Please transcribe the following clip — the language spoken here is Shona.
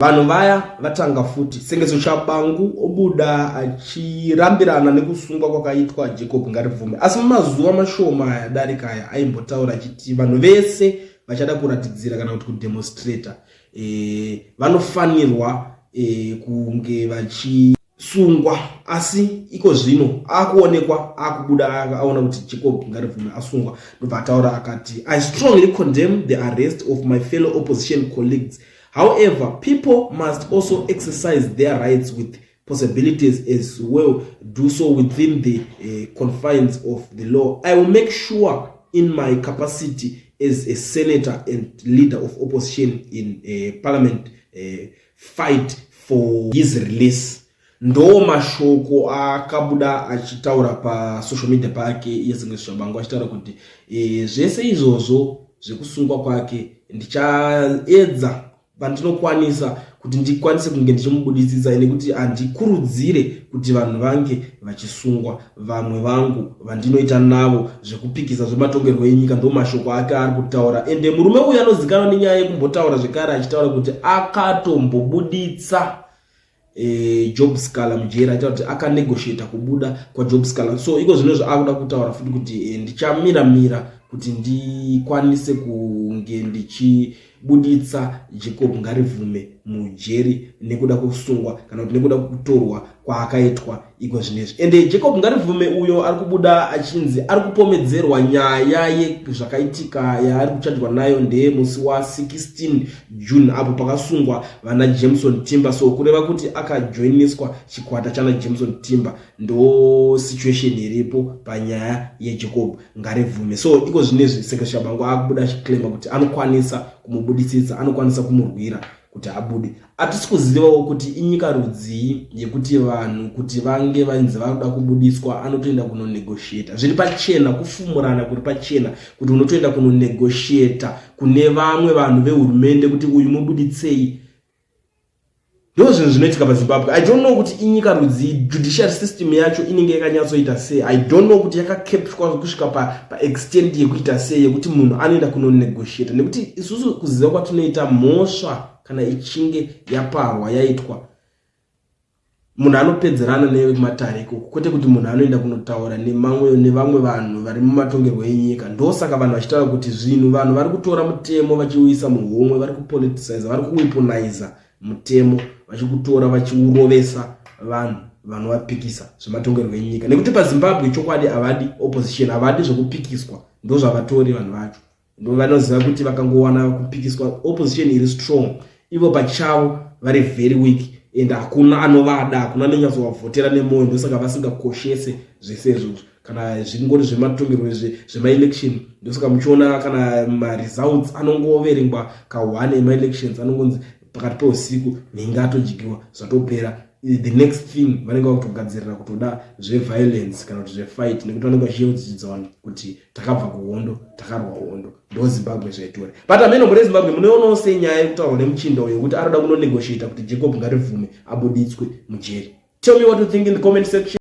Vanhu vaya vatanga futi. Sengezo Tshabangu obuda achirambirana nekusungwa kwakaitwa Jacob Ngarivhume. Asi mumazuva mashoma aya adarika aya aimbotaura achiti vanhu vese vachada kuratidzira kana kuti kudemonstrata vanofanirwa kunge vachisungwa, asi iko zvino akuonekwa akubuda aona kuti Jacob Ngarivhume asungwa, ndobva ataura akati, "I strongly condemn the arrest of my fellow opposition colleagues. However, people must also exercise their rights with possibilities as well, do so within the confines of the law. I will make sure in my capacity as a senator and leader of opposition in parliament fight for his release." Ndo mashoko akabuda achitaura pasocial media pake iye Sengezo Tshabangu, achitaura kuti zvese izvozvo zvekusungwa kwake ndichaedza pandinokwanisa kuti ndikwanise kunge ndichimubudisisa, nekuti handikurudzire kuti vanhu vange vachisungwa, vamwe vangu vandinoita navo zvekupikisa zvematongerwo enyika. Ndo mashoko ake ari kutaura. Ende murume uyu anozikanwa nenyaya yekumbotaura zvekare achitaura kuti akatombobuditsa Job Sikhala mujeri, achitaura kuti akanegotiata kubuda kwaJob Sikhala. So iko zvino zvaakuda kutaura futi kuti ndichamiramira kuti ndikwanise kunge ndichibuditsa Jacob Ngarivhume mujeri nekuda kwesungwa kana kuti nekuda kwekutorwa kwaakaitwa iko zvinezvi. Ende Jacob Ngarivhume uyo ari kubuda achinzi ari kupomedzerwa nyaya yezvakaitika yaari kuchajwa nayo ndeyemusi wa16 June, apo pakasungwa vana Jameson Timba. So kureva kuti akajoiniswa chikwata chana Jameson Timba. Ndo situation iripo panyaya yeJacob Ngarivhume. So iko zvinezvi Sengezo Tshabangu akubuda achiclaima kuti anokwanisa kumubudisisa, anokwanisa kumurwira kuti abude. Hatisi kuzivawo kuti inyika rudzii yekuti vanhu kuti vange vanzi varoda kubudiswa anotoenda kunonegotiata. Zviri pachena, kufumurana kuri pachena kuti unotoenda kunonegotiata kune vamwe vanhu vehurumende kuti uyu mubuditsei. Ndo zvinhu zvinoitika paZimbabwe. I don't know kuti inyika rudzii, judiciary system yacho inenge yakanyatsoita sei. I don't know kuti yakakepwa kusvika paextent pa yekuita sei yekuti munhu anoenda kunonegotiata, nekuti isusu kuziva kwatinoita, mhosva kana ichinge yaparwa, yaitwa, munhu anopedzerana nevekumatare ikoko, kwete kuti munhu anoenda kunotaura nemamwe nevamwe vanhu vari mumatongerwo enyika. Ndosaka vanhu vachitaura kuti zvinhu, vanhu vari kutora mutemo vachiuisa muhomwe, vari kupoliticiza, vari kuweaponiza mutemo, vachikutora vachiurovesa vanhu vanovapikisa zvematongerwo enyika, nekuti paZimbabwe chokwadi havadi opposition, havadi zvekupikiswa. Ndo zvavatori vanhu vacho. Ndo vanoziva kuti vakangowana kupikiswa, opposition iri strong, ivo pachavo vari very weak and hakuna anovada, hakuna anonyatsovavhotera nemwoyo. Ndosaka vasingakoshese zvese izvozvo kana zvingori zvematongerwo zvemaelection. Ndosaka muchiona kana maresults anongoverengwa ka1 emaelections, anongonzi pakati peusiku nhingi atodyiwa, zvatopera. The next thing vanenge vakutogadzirira kutoda zveviolence kana kuti zvefight, nekuti vanenge vachiyeudzidza kuti takabva kuhondo, takarwa hondo. Ndo Zimbabwe zvaitori. But ameno muri Zimbabwe munoionawo sei nyaya yekutaurwa nemuchinda uyo yekuti arikuda kunonegotiata kuti Jacob Ngarivhume abuditswe mujeri? Tell me what you think in the comment section.